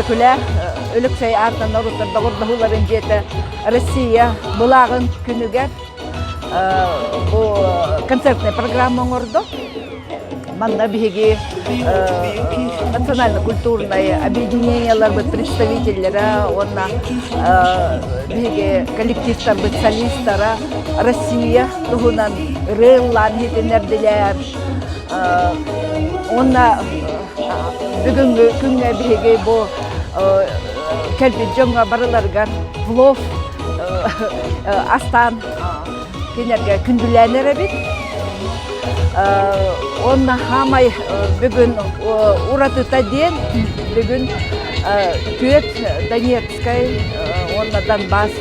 Өксөкүлээх Өлөксөй аатынан норуоттар доҕордоһууларын дьиэтэ Россия былааҕын күнүгэр бу концертная программа оҥордо. Манна биһиги национально-культурное объединениеларбыт представителлэрэ уонна биһиги коллективтарбыт солистара Россия туһунан ырыа ыллаан иһитиннэрдилэр. Уонна бүгүҥҥү күҥҥэ биһиги бу кэлбит дьоҥҥо барыларыгар плов астаан кинилэргэ күндүлээн эрэбит. Уонна хаамай бүгүн уратыта диэн бүгүн түөрт Донецкай уонна Донбасс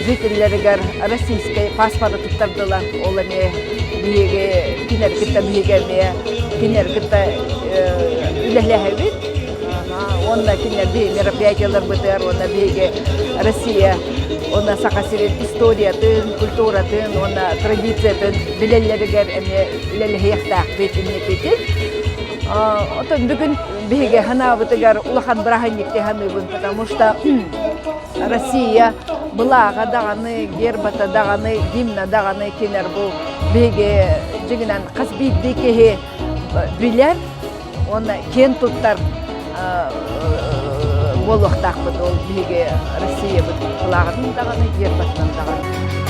жителлэригэр российскай паспорты туттардылар. Ол эмиэ биһиги кинилэри кытта биһиги эмиэ кинилэри кытта үлэлэһэбит. Уонна кинилэр биһиги мероприятиеларбытыгар уонна биһиги Россия уонна Саха сирин историятын, культуратын уонна традициятын билэллэригэр эмиэ үлэлэһиэхтээхпит инникитин. Оттон бүгүн биһиги санаабытыгар улахан бырааһынньык дии саныыбын, потому что Россия былааҕа даҕаны, гербата даҕаны, гимна даҕаны кинилэр бу биһиги дьиҥинэн хас биирдии киһи билэр уонна киэн туттар буолуохтаахпыт ол биһиги Россиябыт былааҕын даҕаны, гербатынан даҕаны.